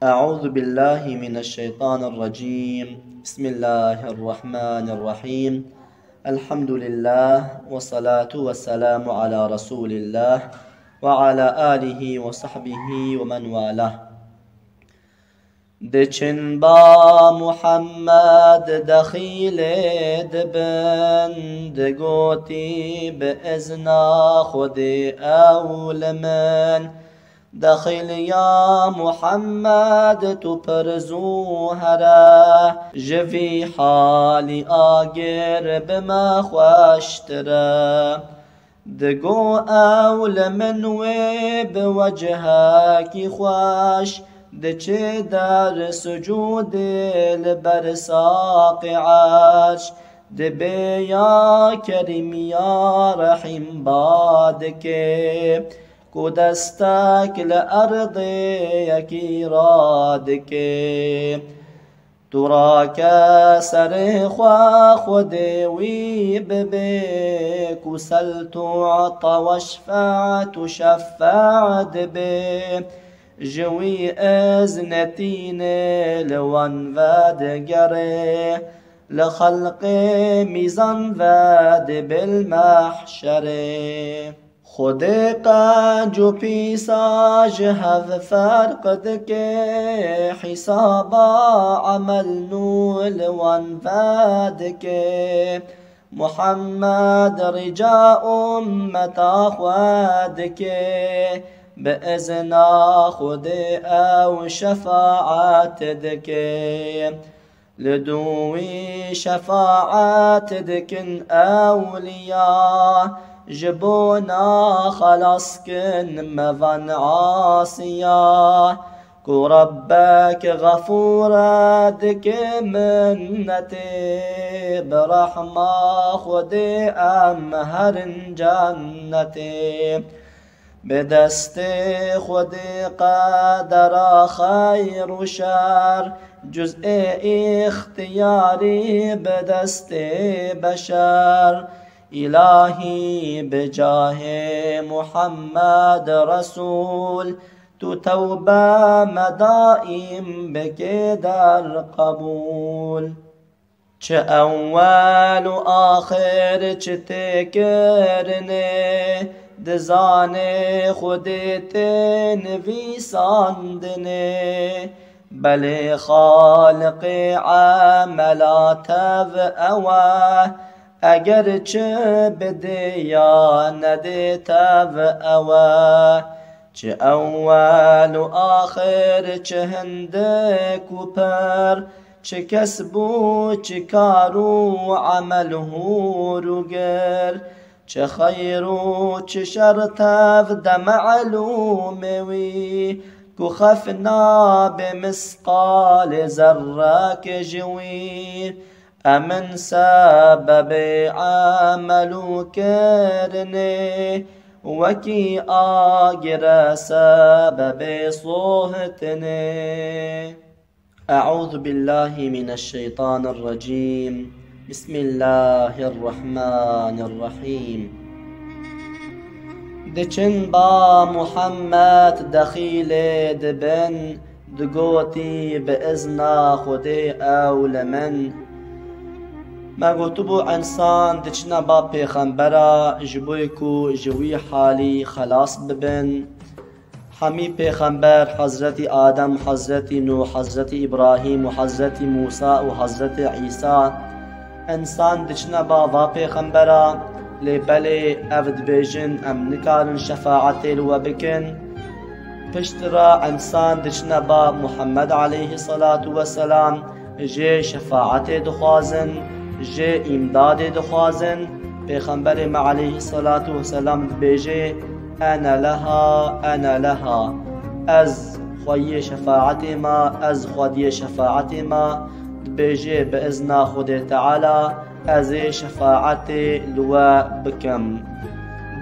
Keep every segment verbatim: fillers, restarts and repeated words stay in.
أعوذ بالله من الشيطان الرجيم. بسم الله الرحمن الرحيم. الحمد لله والصلاة والسلام على رسول الله وعلى آله وصحبه ومن والاه. Diçin ba Muhammed dexîlê dibin, digotî bi izna Xwedê ew li min. Dexîl ya Muhammed tu pir zû here, ji vî halî agir bi me xweştir e. Digo ew li min wê bi wecihekî xweş, diçe der sucûdê li ber saqê erş, dibê ya Kerîm ya Rehîm ba dike, ku destek li erdê yekî radike. Tu rake serê xwe Xwedê wî bibe, ku sel tu'ta weşfe tu şefe dibe. Ji wî iznetînê li wan vedigere, li xelqê mîzan vedibe li mehşerê. Xwedê qenc û pîsa ji hev ferq dike, hîsaba emel nû li wan vedike. Muhammed rica ummeta xwe dike, bi izna Xwedê ew şefaet dike. Li dû wî şefaet dikin ewliya, ji bona xelaskin me van asiya. Ku Rebbek Xefûr e dike minnetê, bi rehma Xwedê em herin cennetê. Bi destê Xwedê qedera xeyr û şer, cuz'ê îxtiyarî bi destê beşer. Îlahî bi cahê Muhammed Resûl, tu tewbe me daîm bike der qebûl. Çi ewwel û axir çi tê kirinê, dizane Xwedê tê nivîsandinê. Belê Xaliqê emela tev ew e, eger çi bidê ya nedê tev ew e. Çi ewwel û axir, çi hindik û pir, çi kesb û çi kar û emel hûr û gir, çi xeyr û çi şer tev de melûmê wî, ku xef nabe misqalê zerrek ji wî. Emin sebebê emel û kirinê, wekî agir e sebebê sohtinê. أعوذ بالله من الشيطان الرجيم. بسم الله الرحمن الرحيم. Diçin ba Muhammed dexîlê dibin, digotî bi izna Xwedê ew li min. Me gotibû, însan diçine ba pêxembera ji bo ku ji wî halî xelas bibin. Hemî pêxember, Hezretî Adem, Hezretî Nûh, Hezretî Îbrahîm û Hezretî Mûsa û Hezretî Îsa, însan diçine ba va pêxembera, lê belê ev dibêjin, em nikarin şefaetê li we bikin. Piştre însan diçine ba Muhammed aleyhisselatu vesselam, jê şefaetê dixwazin, jê îmdadê dixwazin. Pêxemberê me aleyhisselatu vesselam dibêje, "Ene leha, ene leha." Ez xweyê şefaetê me, ez xwediyê şefaetê me. Dibêje, "Bi izna Xwedê Teala, ez ê şefaetê li we bikim."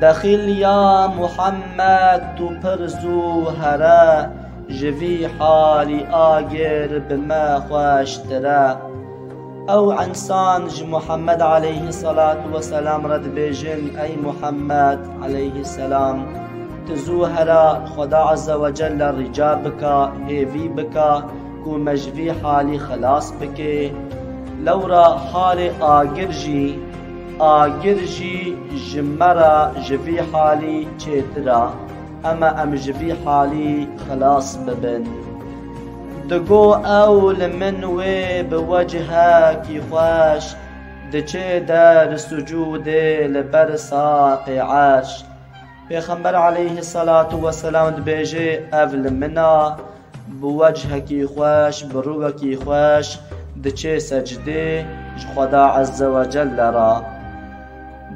Dexîl ya Muhammed, tu pir zû here, ji vî halî agir bi me xweştir e. Ew însan ji Muhammed aleyhisselatu vesselam re dibêjin, Ey Muhammed aleyhisselam, Ti zû here Xweda Azze ve Celle rica bike, hêvî bike ku me ji vî halî xilas bike. Lewra halê agir jî, agir jî ji me re ji vî halî çêtir e. Ema em ji vî halî xilas bibin. Digo ew li min wê bi wecihekî xweş, diçe der sucûdê li ber saqê erş. Pêxember aleyhisselatu vesselam dibêje, ev li min a, bi wechekî xweş, bi rûvekî xweş diçe secdê ji Xweda Azze ve Celle re.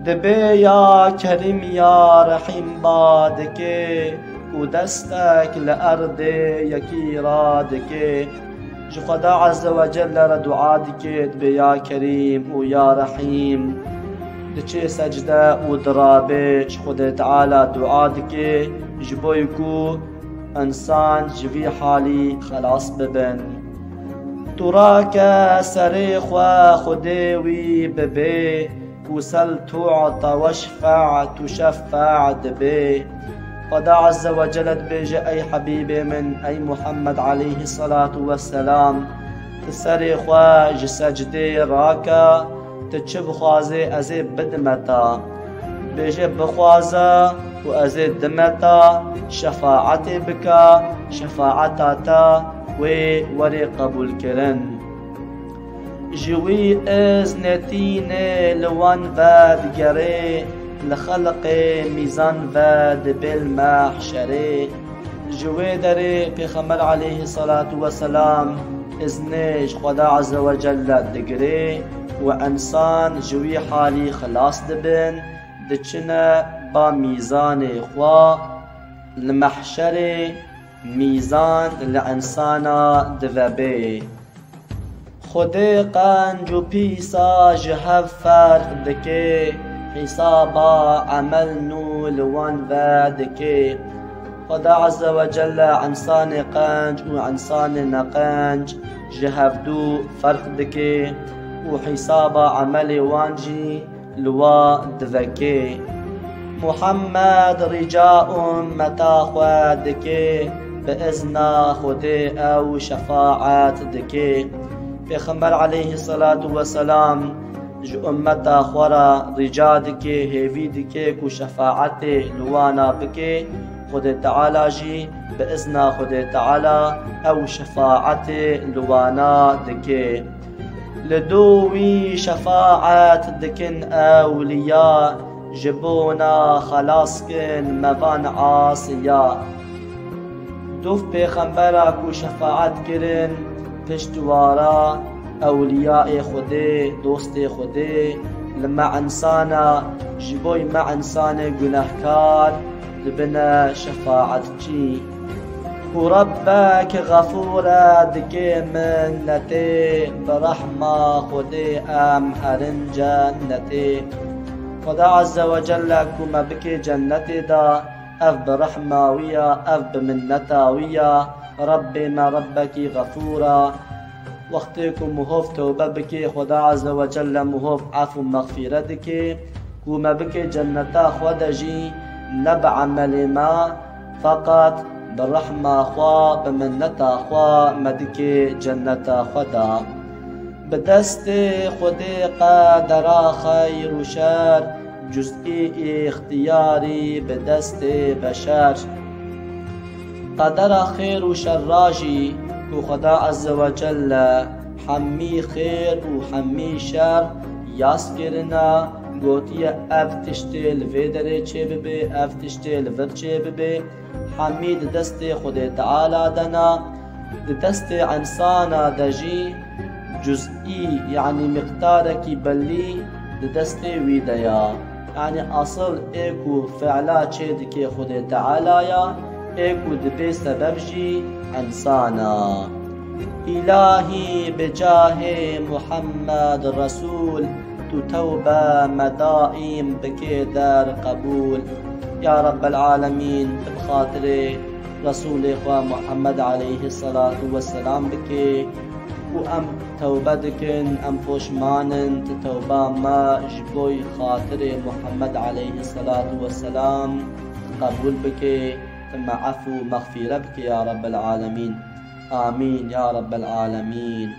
Dibê ya Kerîm ya Rehîm ba dike û destek li erdê yekî ra dike. Ji Xweda Azze ve Celle re dua dike, dibê ya Kerîm û ya Rehîm. Diçe secde û dirabe ji Xwedê Teala dua dike, ji bo ku însan ji vî halî xelas bibin. Tu rake serê xwe Xwedê wî bibê, û sel tu'ta weşfe' tuşeffe' dibê. Xweda Azze ve Celle dibêje, ey Hebîbê min, ey Muhammed aleyhisselatu vesselam, tu serê xwe ji secdê rake, tu çi bixwazê ez ê bidime te. Bêje bixwaze û ez ê dime te, şefaetê bike, şefaeta te wê werê qebûlkirin. Ji wî iznê tînê li wan ve digerê, li xelqê mîzan ve dibê li mehşerê. Ji wê derê Pêxember aleyhisselatu vesselam iznê ji Xweda Azze ve Celle digirê û însan ji wî halî xilas dibin, diçine ba mîzanê xwe. Li mehşerê mîzan li însana divebê. Xwedê qenc û pîsa ji hev ferq dike, hîsaba emel nû li wan ve dike. Xweda Azze ve Celle însanê qenc û însanê neqenc ji hevdû ferq dike û hîsaba emelê wan jî li wa divekê. Muhammed rica ummeta xwe dike, bi izna Xwedê ew şefaet dike. Pêxember aleyhisselatu vesselam ji ummeta xwe re rica dike, hêvî dike ku şefaetê li wana bike. Xwedê Teala jî bi izna Xwedê Teala ew şefaetê li wana dike. Li dû wî şefaet dikin ewliya, ji bona xelaskin me van asiya. Dûv pêxembera ku şefaet kirin, piştwara ewliyayê Xwedê, dostê Xwedê, li me insana, ji bo me insanê gunehkar, dibine şefaetçî. Ku Rebbek Xefûr e dike minnetê, bi rehma Xwedê em herin cennetê. Xweda Azze ve Celle ku me bike cennetê de, ev bi rehma wî ya, ev bi minneta wî ya. Rebbê me Rebbekî Xefûr e. Wextê ku mihov tewbe bike, Xweda Azze ve Celle mihov ef û mexfîre dike. Ku me bike cenneta xwe de jî ne bi emelê me, feqet bi rehma xwe, bi minneta xwe me dike cenneta xwe de. Bi destê Xwedê qedera xeyr û şer, cuz'î îxtiyarî bi destê beşer. Qedera xêr û şerra jî ku Xweda Azze ve Celle hemî xêr û hemî şer yas kirine, gotiye, ev tiştê li vê derê çêbibe, ev tiştê li vir çêbibe, hemî di destê Xwedê Teala de ne. Di destê însana de jî cuz'î, yanî miqdarekî belî di destê wî de ya. Yanî asil ê ku fi'la çê dike Xwedê Teala ya, ê ku dibe sebeb jî însan a. Îlahî bi cahê Muhammed Resûl, tu tewbe me daîm bike der qebûl. Ya Rebbel Alemîn, tu bi xatirê Resûlê xwe Muhammed aleyhisselatu vesselam bike û em tewbe dikin, em poşman in, tu tewba me ji bo xatirê Muhammed aleyhisselatu vesselam qebûl bike, tu me efû mexfîre bike ya Rabbel Alemîn. Amîn ya Rabbel Alemîn.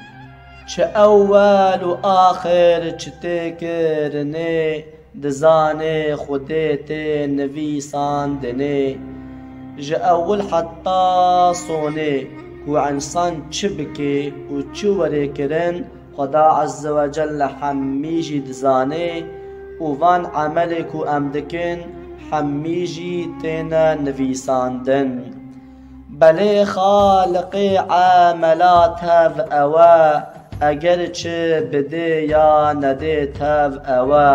Çi ewwel û axir çi tê kirinê, dizanê Xwedê tê nivîsandinê. Ji ewil heta sonê ku însan çi bike û çi were kirin, Xweda Azze ve Celle hemî jî dizane û van emelê ku em dikin hemî jî têne nivîsandin. Belê Xaliqê emela tev ew e, eger çi bidê ya nedê tev ew e.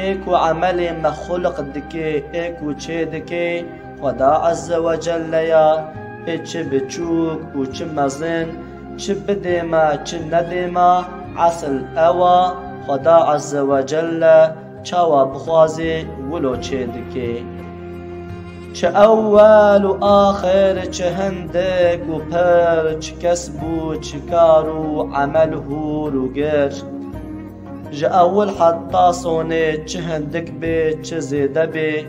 Ê ku emelê me xulq dike, ê ku çê dike, Xweda Azze ve Celle ya, ê çi biçûk û çi mezin, çi bidê me, çi nedê me, esil ew e, Xweda Azze ve Celle çawa bixwazê wilo çê dike. Çi ewwel û axir, çi hindik û pir, çi kesb û çi kar û emel hûr û gir. Ji ewil heta sonê çi hindik bê, çi zêde bê,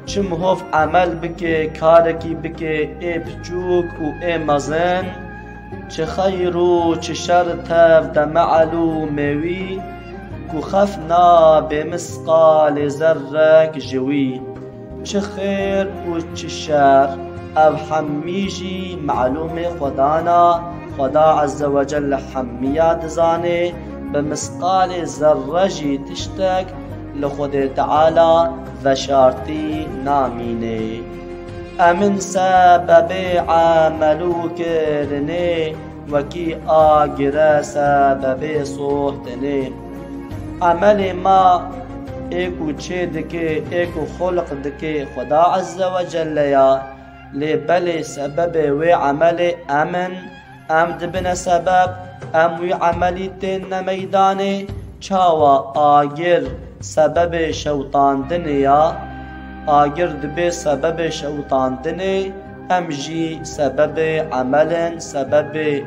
çi mihov emel bike, karekî bike, ê piçûk û ê mezin, çi xeyr û çi şer tev de meelûmê wî, ku xef nabe misqalê zerrek ji wî. Çi xêr û çi şer, ev hemî jî meelûmê Xwedana, Xweda Azze ve Celle hemiya dizane, bi misqalê zerre jî tiştek li Xwedê Teala veşartî namîne. Emin sebebê emelû kirinê, wekî agire sebebê sohtinê. Emelê ma ê ku çê dike, ê ku xulq dike, Xweda Azze ve Celle ya. Lê belê sebebê wê emelê em in, em dibine sebeb, em wî emelî têne meydanê. Çawa agir sebebê şewitandinê ya, agir dibe sebebê şewitandinê, em jî sebebê emel in, sebebê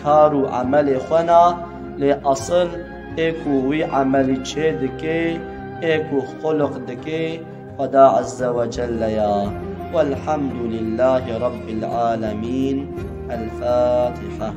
kar û emelê xwe na, lê esil ê ku wî emelî çê dike, ê ku xulq dike, Xweda Azze ve Celle ya. Welhamdulillahî Rabbil Alemîn. El Fatiha.